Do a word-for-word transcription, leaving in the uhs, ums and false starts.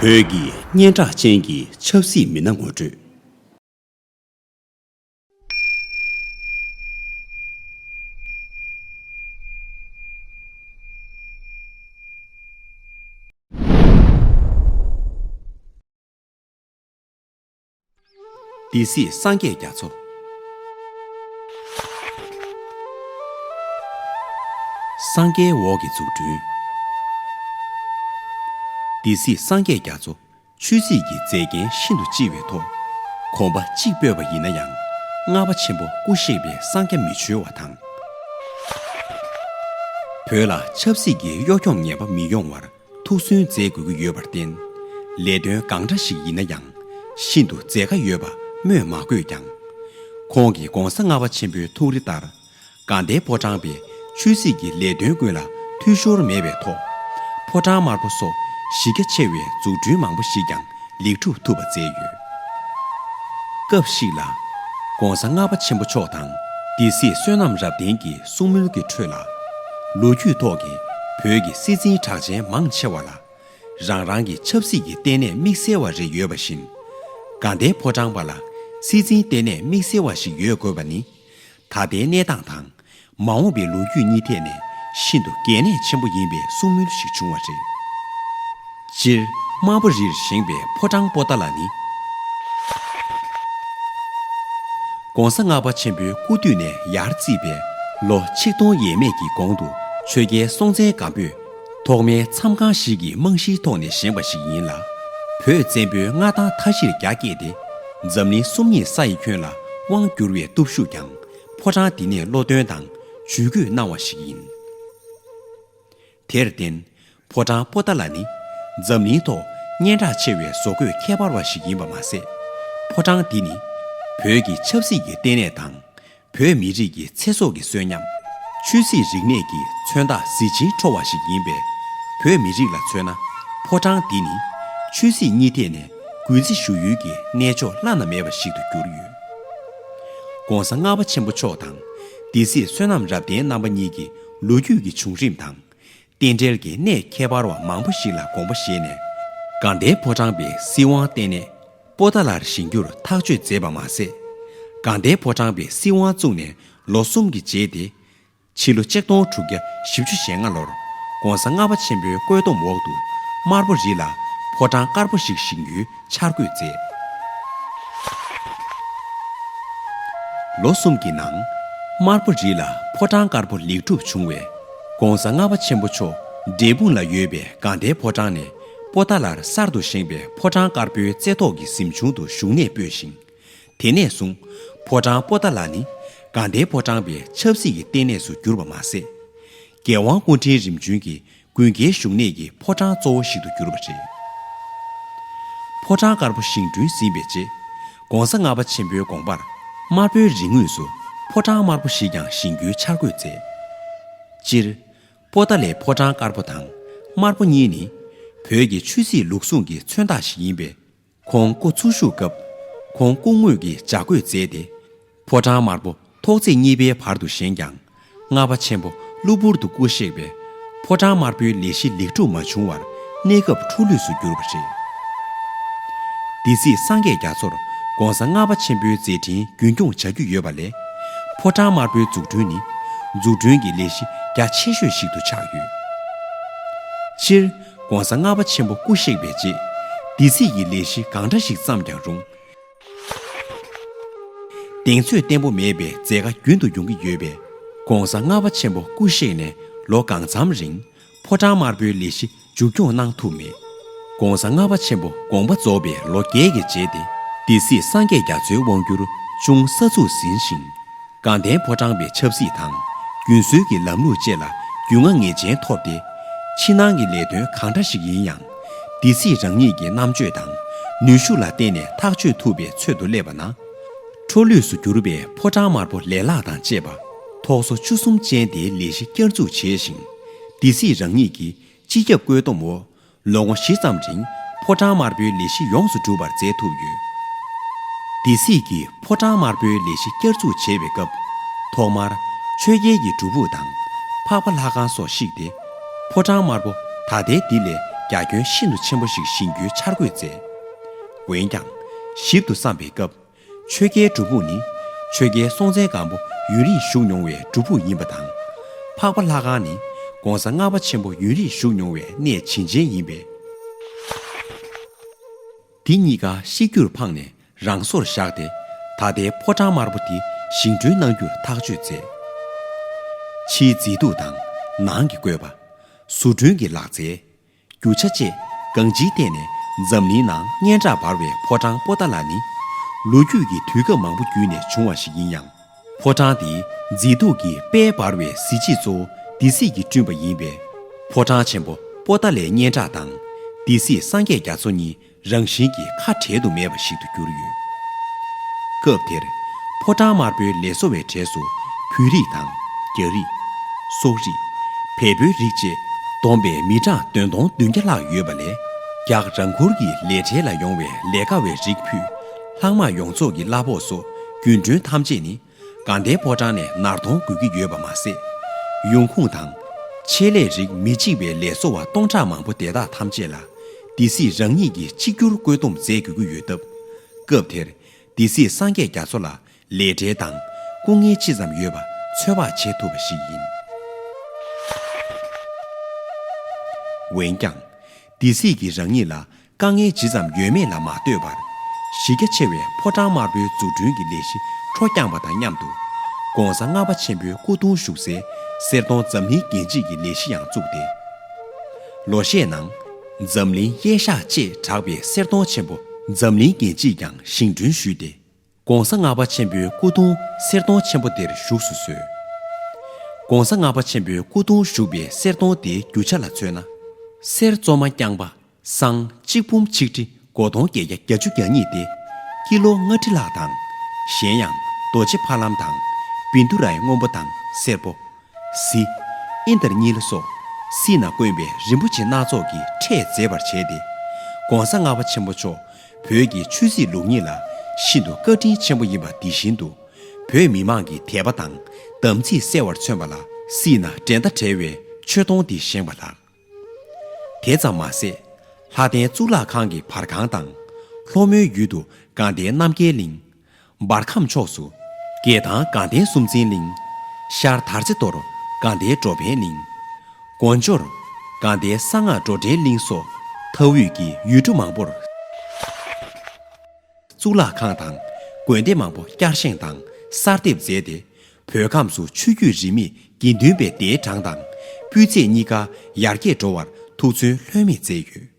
བོད་ཀྱི་སྙན་གྲགས་ཅན་གྱི་ཆབ་སྲིད་མི་སྣ་ངོ་སྤྲོད། སྡེ་སྲིད་སངས་རྒྱས་རྒྱ་མཚོ། སངས་རྒྱས་འོག་གི་འཛུགས་སྐྲུན། སྡེ་སྲིད་སངས་རྒྱས་རྒྱ་མཚོ་ཆོས་སྲིད་ཀྱི་མཛད་འགན་ཤིན་ཏུ་ལྕི་བའི་ཐོག་གོམ་པ་གཅིག་སྤོས་པ་ཡིན་ན་ཡང་། ལྔ་པ་ཆེན་པོ་སྐུ་གཤེགས་པའི་སངས་རྒྱ་མི་འཆོལ་བ་དང་། བོད་ལ་ཆབ་སྲིད་ཀྱི་གཡོ་འཁྱོམ་ངན་པ་མི་ཡོང་བར་ཐུགས་སུན་མཛད་དགོས་ཀྱི་ཡོད་པར་བརྟེན། ལས་དོན་གང་འདྲ་ཞིག་ཡིན་ན་ཡང་ཤིན་ཏུ་མཛད་དཀའ་ཡོད་པ་སྨོས་མ་དགོས་ཀྱང་། ཁོང་གིས་༧གོང་ས་ལྔ་པ་ཆེན་པོའི་ཐུགས་རེ་ལྟར། དགའ་ལྡན་ཕོ་བྲང་པའི་ཆོས་སྲིད་ཀྱི་ལས་དོན་ཀུན་ལ་འཐུས་ཤོར་མེད་པའི་ཐོག་ཕོ་བྲང་དམར་པོ་སོགས་གཞི་རྒྱ་ཆེ་བའི་འཛུགས་སྐྲུན་མང་པོ་ཞིག་ཀྱང་ལེགས་གྲུབ་ཐུབ་པ་མཛད་ཡོད། སྐབས་ཤིག་ལ། ༸གོང་ས་ལྔ་པ་ཆེན་པོ་མཆོག་དང་སྡེ་སྲིད་བསོད་ནམས་རབ་བརྟན་གྱི་གསུང་མོལ་གྱི་ཁྲོད་ལ། ལོ་རྒྱུས་ཐོག་གི་བོད་ཀྱི་སྲིད་འཛིན་གྲགས་ཅན་མང་ཆེ་བ་ལ། རང་རང་གི་ཆབ་སྲིད་ཀྱི་ལྟེ་གནས་དམིགས་བསལ་བ་རེ་ཡོད་པ་བཞིན། དགའ་ལྡན་ཕོ་བྲང་པ་ལ་སྲིད་འཛིན་ལྟེ་གནས་དམིགས་བསལ་བ་ཞིག་ཡོད་དགོས་པ་ནི། ད་ལྟའི་གནས་སྟངས་དང་། མ་འོངས་པའི་ལོ་རྒྱུས་གཉིས་ཐད་ནས་ཤིན་ཏུ་གལ་གནད་ཆེན་པོ་ཡིན་པའི་གསུང་མོལ་ཞིག་བྱུང་བ་རེད། སྤྱིར། དམར་པོ་རིར་བཞེངས་པའི་ཕོ་བྲང་པོ་ཏཱ་ལ་ནི། ༸གོང་ས་ལྔ་པ་ཆེན་པོའི་སྐུ་དུས་ནས་ཡར་བརྩིས་པའི་ལོ་ཆིག་སྟོང་ཡས་མས་ཀྱི་གོང་དུ་ཆོས་རྒྱལ་སྲོང་བཙན་སྒམ་པོས་ཐོག་མའི་མཚམས་ཁང་ཞིག་གི་རྨང་གཞིའི་ཐོག་ནས་བཞེངས་པ་ཞིག་ཡིན་ལ། བོད་བཙན་པོའི་མངའ་ཐང་མཐའ་བཞིར་རྒྱ་བསྐྱེད་དེ། འཛམ་གླིང་སུམ་གཉིས་ས་ཡི་ཁྱོན་ལ་དབང་བསྒྱུར་བའི་སྟོབས་ཤུགས་ཀྱང་ཕོ་བྲང་འདི་ནས་བློ་འདོན་དང་ཇུས་འགོད་གནང་བ་ཞིག་ཡིན། དེར་བརྟེན། ཕོ་བྲང་པོ་ཏཱ་ལ་ནི་འཛམ་གླིང་ཐོག་སྙན་གྲགས་ཆེ་བའི་བཟོ་བཀོད་ཁྱད་པར་བ་ཞིག་ཡིན་པ་མ་ཟད། ཕོ་བྲང་འདི་ནི་བོད་ཀྱི་ཆབ་སྲིད་ཀྱི་ལྟེ་གནས་དང་། བོད་མི་རིགས་ཀྱི་ཚེ་སྲོག་གི་གསོན་ཉམས། ཆོས་སྲིད་རིག་གནས་ཀྱི་མཚོན་རྟགས་གཟི་བྱིན་འཕྲོ་བ་ཞིག་ཡིན་པས། བོད་མི་རིགས་ལ་མཚོན་ན། ཕོ་བྲང་འདི་ནི་ཆོས་སྲིད་གཉིས་ཐད་ནས་གུས་བརྩི་ཞུ་ཡུལ་གྱི་གནས་མཆོག་བླ་ན་མེད་པ་ཞིག་ཏུ་གྱུར་ཡོད། ༸གོང་ས་ལྔ་པ་ཆེན་པོ་མཆོག་དང་སྡེ་སྲིད་བསོད་ནམས་རབ་བརྟན་རྣམ་པ་གཉིས་ཀྱི་ལོ་རྒྱུས་ཀྱི་བྱུང་རིམ་དང་། རྟེན་འབྲེལ་གྱི་གནད་ཁྱད་པར་བ་མང་པོ་ཞིག་ལ་དགོངས་པ་བཞེས་ནས། དགའ་ལྡན་ཕོ་བྲང་པའི་སྲིད་དབང་ལྟེ་གནས་པོ་ཏཱ་ལར་བཞེངས་རྒྱུར་ཐག་གཅོད་མཛད་པ་མ་ཟད། དགའ་ལྡན་ཕོ་བྲང་པའི་སྲིད་དབང་བཙུགས་ནས་ལོ་གསུམ་གྱི་རྗེས་ཏེ། ཕྱི་ལོ་ཆིག་སྟོང་དྲུག་བརྒྱ་བཞི་བཅུ་ཞེ་ལྔ་ལོར་༸གོང་ས་ལྔ་པ་ཆེན་པོའི་བཀོད་འདོམས་འོག་ཏུ་དམར་པོ་རི་ལ་ཕོ་བྲང་དཀར་པོ་ཞིག་བཞེངས་རྒྱུའི་འཆར་འགོད་མཛད། ལོ་གསུམ་གྱི་ནང་། དམར་པོ་རི་ལ་ཕོ་བྲང་དཀར་པོ་ལེགས་གྲུབ་བྱུང་བས། ༸གོང་ས་ལྔ་པ་ཆེན་པོ་མཆོག་འབྲས་སྤུངས་ལ་ཡོད་པའི་དགའ་ལྡན་ཕོ་བྲང་ནས་པོ་ཏཱ་ལར་གསར་དུ་བཞེངས་པའི་ཕོ་བྲང་དཀར་པོའི་རྩེ་ཐོག་གི་གཟིམ་ཆུང་དུ་བཞུགས་གནས་སྤོས་ཤིང་། དེ་ནས་བཟུང་། ཕོ་བྲང་པོ་ཏཱ་ལ་ནི་དགའ་ལྡན་ཕོ་བྲང་པའི་ཆབ་སྲིད་ཀྱི་ལྟེ་གནས་སུ་གྱུར་པ་མ་ཟད། རྒྱལ་དབང་སྐུ་ཕྲེང་རིམ་བྱོན་གྱི་དགུན་ཁའི་བཞུགས་གནས་ཀྱི་ཕོ་བྲང་གཙོ་བོ་ཞིག་ཏུ་གྱུར་པ་རེད། ཕོ་བྲང་དཀར་པོ་བཞེངས་སྐྲུན་ཟིན་པའི་རྗེས། ༸གོང་ས་ལྔ་པ་ཆེན་པོའི་དགོངས་པར་དམར་པོའི་རི་ངོས་སུ་ཕོ་བྲང་དམར་པོ་ཞིག་ཀྱང་བཞེངས་རྒྱུའི་འཆར་འགོད་མཛད། སྤྱིར། པོ་ཏཱ་ལའི་ཕོ་བྲང་དཀར་པོ་དང་དམར་པོ་གཉིས་ནི། བོད་ཀྱི་ཆོས་སྲིད་ལུགས་ཟུང་གི་མཚོན་རྟགས་ཤིག་ཡིན་པས། ཁོང་སྐུ་འཚོ་བཞུགས་སྐབས། ཁོང་སྐུ་དངོས་ཀྱི་ལྗགས་བཀོད་མཛད་དེ། ཕོ་བྲང་དམར་པོ་ཐོག་བརྩེགས་གཉིས་པའི་བར་དུ་བཞེངས་ཀྱང་། ལྔ་པ་ཆེན་པོ་གློ་བུར་དུ་སྐུ་གཤེགས་པས། ཕོ་བྲང་དམར་པོའི་ལས་གཞི་ལེགས་གྲུབ་མ་བྱུང་བར་གནས་སྐབས་འཕྲོ་ལུས་སུ་གྱུར་པ་རེད། སྡེ་སྲིད་སངས་རྒྱས་རྒྱ་མཚོར་༸གོང་ས་ལྔ་པ་ཆེན་པོའི་མཛད་འཕྲིན་རྒྱུན་འཁྱོངས་བྱ་རྒྱུ་ཡོད་པ་ལས། ཕོ་བྲང་དམར་པོའི་འཛུགས་སྐྲུན་ནི་འཛུགས་སྐྲུན་གྱི་ལས་གཞི་རྒྱ་ཆེ་ཤོས་ཤིག་ཏུ་ཆགས་ཡོད། སྤྱིར། ༸གོང་ས་ལྔ་པ་ཆེན་པོ་སྐུ་གཤེགས་པའི་རྗེས། སྡེ་སྲིད་ཀྱི་ལས་གཞི་གང་འདྲ་ཞིག་བརྩམས་ཀྱང་རུང་། གདེང་ཚོད་བརྟན་པོ་མེད་པའི་མཛད་དཀའ་རྒྱུན་དུ་ཡོང་གི་ཡོད་པས། ༸གོང་ས་ལྔ་པ་ཆེན་པོ་སྐུ་གཤེགས་ནས་ལོ་གང་འཚམ་རིང་། ཕོ་བྲང་དམར་པོའི་ལས་གཞི་མཇུག་སྐྱོང་གནང་ཐུབ་མེད། ༸གོང་ས་ལྔ་པ་ཆེན་པོ་དགོངས་པ་རྫོགས་པའི་ལོ་བརྒྱད་ཀྱི་རྗེས་ཏེ། སྡེ་སྲིད་སངས་རྒྱས་རྒྱ་མཚོའི་དབང་བསྒྱུར་ཅུང་སྲ་ཚུགས་ཟིན་ཞིང་། དགའ་ལྡན་ཕོ་བྲང་པའི་ཆབ་སྲིད་དང་། རྒྱུན་སྲོལ་གྱི་ལམ་ལུགས་བཅས་ལ་རྒྱུས་མངའ་ངེས་ཅན་ཐོབ་སྟེ། ཕྱི་ནང་གི་ལས་དོན་གང་འདྲ་ཞིག་ཡིན་ཡང་། སྡེ་སྲིད་རང་ཉིད་ཀྱི་རྣམ་དཔྱོད་དང་ནུས་ཤུགས་ལ་བརྟེན་ནས་ཐག་གཅོད་ཐུབ་པའི་ཚོད་དུ་སླེབས་པ་ན། འཕྲོ་ལུས་སུ་གྱུར་པའི་ཕོ་བྲང་དམར་པོ་ལས་ལྷག་དང་བཅས་པ། ཐོག་སོ་བཅུ་གསུམ་ཅན་དེའི་ལས་གཞི་བསྐྱར་འཛུགས་བྱས་ཤིང་། སྡེ་སྲིད་རང་ཉིད་ཀྱི་སྤྱི་ཁྱབ་བཀོད་འདོམས་འོག་ལོ་ངོ་བཞི་ཙམ་རིང་ཕོ་བྲང་དམར་པོའི་ལས་གཞི་ཡོངས་སུ་གྲུབ་པར་མཛད་ཐུབ་ཡོད། སྡེ་སྲིད་ཀྱིས་ཕོ་བྲང་དམར་པོའི་ལས་གཞི་བསྐྱར་འཛུགས་བྱེད་པའི་སྐབས། ཐོག་མར་ཆོས་རྒྱལ་གྱི་སྒྲུབ་ཕུག་དང་འཕགས་པ་ལྷ་ཁང་སོགས་བཤིག་སྟེ། ཕོ་བྲང་དམར་པོ་ད་ལྟའི་འདི་ལས་ རྒྱ་ཁྱོན་ཤིན་ཏུ་ཆེན་པོ་ཞིག་བཞེངས་རྒྱུའི་འཆར་འགོད་མཛད། འོན་ཀྱང་། ཞིབ་ཏུ་བསམ་པའི་སྐབས། ཆོས་རྒྱལ་སྒྲུབ་ཕུག་ནི། ཆོས་རྒྱལ་སྲོང་བཙན་སྒམ་པོ་ཡུན་རིང་བཞུགས་མྱོང་བའི་སྒྲུབ་ཕུག་ཡིན་པ་དང་། འཕགས་པ་ལྷ་ཁང་ནི། ༸གོང་ས་ལྔ་པ་ཆེན་པོ་ཡུན་རིང་བཞུགས་མྱོང་བའི་གནས་བྱིན་ཅན་ཡིན་པས། དེ་གཉིས་ཀ་གཤིབ་རྒྱུར་འཕངས་ནས་རང་སོར་བཞག་སྟེ། ད་ལྟའི་ཕོ་བྲང་དམར་པོ་དེ་བཞེངས་སྐྲུན་གནང་རྒྱུར་ཐག་གཅོད་མཛད། ཕྱིའི་མཛེས་སྡུག་དང་ནང་གི་བཀོད་པ། བཟོ་སྐྲུན་གྱི་ལག་རྩལ། རྒྱུ་ཆ་བཅས་གང་ཅིའི་ཐད་ནས་འཛམ་གླིང་ནང་སྙན་གྲགས་འབར་བའི་ཕོ་བྲང་པོ་ཏཱ་ལ་ནི། ལོ་རྒྱུས་ཀྱི་དུས་སྐབས་མང་པོ་བརྒྱུད་ནས་བྱུང་བ་ཞིག་ཡིན་ཡང་། ཕོ་བྲང་དེའི་མཛེས་སྡུག་གི་དཔལ་འབར་བའི་གཟི་བརྗིད་གཙོ་བོ་སྡེ་སྲིད་ཀྱིས་བསྐྲུན་པ་ཡིན་པས། ཕོ་བྲང་ཆེན་པོ་པོ་ཏཱ་ལའི་སྙན་གྲགས་དང་། སྡེ་སྲིད་སངས་རྒྱས་རྒྱ་མཚོ་གཉིས་རང་བཞིན་གྱིས་ཁ་བྲལ་དུ་མེད་པ་ཞིག་ཏུ་གྱུར་ཡོད། སྐབས་དེར། ཕོ་བྲང་དམར་པོའི་ལས་བཟོ་བའི་གྲས་སུ་བོད་རིགས་དང་། རྒྱ་རིགས། སོག་རིགས། བལ་པོའི་རིགས་བཅས་བསྡོམས་པས་མི་གྲངས་བདུན་སྟོང་བདུན་བརྒྱ་ལྷག་ཡོད་པ་ལས། རྒྱག་རང་འཁུར་གྱིས་ལས་གྲལ་ལ་ཡོང་བའི་ལས་ཀ་བའི་རིགས་ཕུད། ལྷག་མ་ཡོངས་རྫོགས་ཀྱི་གླ་ཕོགས་སོགས་རྒྱུན་གྲོན་ཐམས་ཅད་ནི། དགའ་ལྡན་ཕོ་བྲང་ནས་ནར་གཏོང་དགོས་ཀྱི་ཡོད་པ་མ་ཟད། ཡོང་ཁུངས་དང་། ཆེད་ལས་རིགས་མི་གཅིག་པའི་ལས་བཟོ་བ་སྟོང་ཕྲག་མང་པོ་དེ་དག་ཐམས་ཅད་ལ། སྡེ་སྲིད་རང་ཉིད་ཀྱིས་གཅིག་གྱུར་བཀོད་འདོམས་མཛད་དགོས་ཀྱི་ཡོད་སྟབས། སྐབས་དེར་སྡེ་སྲིད་སངས་རྒྱས་རྒྱ་མཚོ་ལ་ལས་བྲེལ་དང་སྐུ་ངལ་ཅི་ཙམ་ཡོད་པ་ཚོད་དཔག་བྱེད་ཐུབ་པ་ཞིག་ཡིན། འོན་ཀྱང་། སྡེ་སྲིད་ཀྱིས་རང་ཉིད་ལ་དཀའ་ངལ་ཇི་ཙམ་ཡོད་མེད་ལ་མ་ལྟོས་པར། གཞི་རྒྱ་ཆེ་བའི་ཕོ་བྲང་དམར་པོའི་འཛུགས་སྐྲུན་གྱི་ལས་གཞི་འཕྲོ་བསྐྱངས་པ་དང་མཉམ་དུ། ༸གོང་ས་ལྔ་པ་ཆེན་པོའི་སྐུ་གདུང་བཞུགས་སའི་གསེར་གདོང་འཛམ་གླིང་རྒྱན་ཆས་ཀྱི་ལས་གཞི་ཡང་བཙུགས་ཏེ། ལོ་ཤས་ནང་། འཛམ་གླིང་གཡས་ཞགས་ཅེས་གྲགས་པའི་གསེར་གདོང་ཆེན་པོ་འཛམ་གླིང་རྒྱན་ཆས་ཀྱང་བཞེངས་སྐྲུན་ཞུས་ཏེ། ༸གོང་ས་ལྔ་པ་ཆེན་པོའི་སྐུ་གདུང་གསེར་གདོང་ཆེན་པོ་དེར་བཞུགས་སུ་གསོལ། ༸གོང་ས་ལྔ་པ་ཆེན་པོའི་སྐུ་གདུང་བཞུགས་པའི་གསེར་གདོང་དེའི་རྒྱུ་ཆ་ལ་མཚོན་ན། གསེར་བཙོ་མ་རྐྱང་པ་སྲང་གཅིག་འབུམ་ཆིག་ཁྲི་དགུ་སྟོང་བརྒྱད་བརྒྱ་གྱ་གཉིས་ཏེ། ཀི་ལོ་ལྔ་ཁྲི་ལྷག་དང་། གཞན་ཡང་རྡོ་རྗེ་ཕ་ལམ་དང་བིན་དུ་རའི་སྔོན་པོ་དང་སེར་པོ། གཟི། ཨིནྡྲ་ནི་ལ་སོགས་སྲིད་ན་དཀོན་པའི་རིན་པོ་ཆེ་སྣ་ཚོགས་ཀྱིས་ཕྲས་མཛེས་པར་བྱས་ཏེ། ༸གོང་ས་ལྔ་པ་ཆེན་པོ་མཆོག་བོད་ཀྱི་ཆོས་སྲིད་ལུགས་གཉིས་ལ་ཤིན་ཏུ་བཀའ་དྲིན་ཆེན་པོ་ཡིན་པ་འདི་བཞིན་དུ། བོད་མི་མང་གི་དད་པ་དང་དམ་ཚིག་གསལ་བར་མཚོན་པ་ལ་སྲིད་ན་འགྲན་ཟླ་བྲལ་བའི་མཆོད་སྡོང་འདི་བཞེངས་པ་ལགས། དེ་ཙམ་མ་ཟད། ལྷ་ལྡན་གཙུག་ལག་ཁང་གི་བར་ཁང་དང་། ལྷོ་མོན་ཡུལ་དུ་དགའ་ལྡན་རྣམ་རྒྱལ་གླིང་། འབར་ཁམས་ཕྱོགས་སུ། དགེ་ཐང་དགའ་ལྡན་སུམ་རྩེན་གླིང་། ཤར་དར་རྩེ་མདོར་དགའ་ལྡན་འགྲོ་ཕན་གླིང་། དགོན་འབྱོར། དགའ་ལྡན་གསང་སྔགས་འགྲོ་འགྲེལ་གླིང་སོགས་མཐའ་དབུས་ཀྱི་ཡུལ་གྲུ་མང་པོར། གཙུག་ལག་ཁང་དང་དགོན་སྡེ་མང་པོ་བསྐྱར་བཞེངས་དང་གསར་འདེབས་མཛད་དེ། བོད་ཁམས་སུ་ཆོས་བརྒྱུད་རིས་མེད་དགེ་འདུན་པའི་སྡེའི་གྲངས་དང་སྤུས་ཚད་གཉིས་ཀ་ཡར་རྒྱས་འགྲོ་བར་ཐུགས་བརྩོན་ལྷོད་མེད་མཛད་ཡོད།